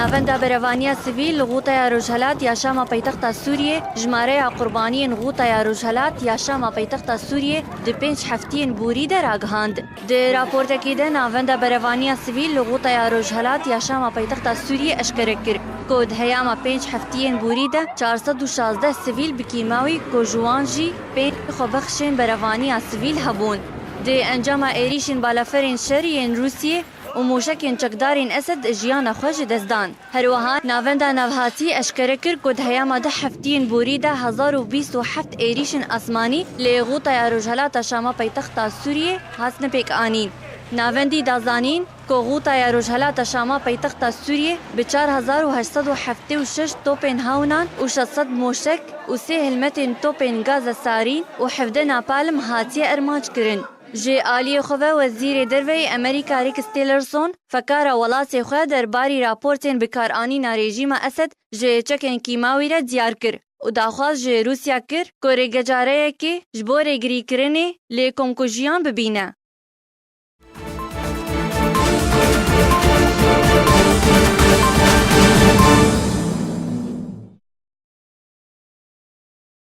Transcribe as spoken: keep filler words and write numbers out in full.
Navenda berevaniya sivîl li Xûtaya Rojhelat ya Şama paytexta Sûriyê, jimareya qurbaniyên Xûtaya Rojhelat ya Şama paytexta Sûriyê di pênc heftiyên borî de ragihand. Di raportekê de Navenda Berevaniya Sivîl li Xûtaya Rojhelat ya Şama paytexta Sûriyê eşkere kir ku di heyama pênc heftiyên borî de çar sed û şazdeh sivîl bi kîmawî ku ji wan jî pênc xwebexşên berevaniya sivîl hebûn, di encama êrîşên balaferên şerî yên Rûsiyê û mûşekên çekdarên Esed jiyana xwe ji dest dan. Her wiha Navenda Navhatî eşkere kir ku di heyama deh heftiyên borî de hezar û bîst û heft êrîşên asmanî li Xûtaya Rojhelata Şama paytexta Sûriyê hatine pêkanîn. Navendî da zanîn ku Xûtaya Rojhelata Şama paytexta Sûriyê bi çar hezar û heşt sed û heftê û şeş topên hawnan û şeş sed moşek û sê hilmetên topên gaza sarîn û hevdeh napalm hatiye armanc kirin. Ji aliyê xwe ve Wezîrê Derve yê Amerîka Rex Tillerson fekara welatê xwe derbarî raportên bikaranîna rejîma Esed ji çekên kîmawî re diyar kir û daxwaz ji Rûsya kir ku rêgecareyekê ji bo rêgirîkirinê lê komkujiyan bibîne.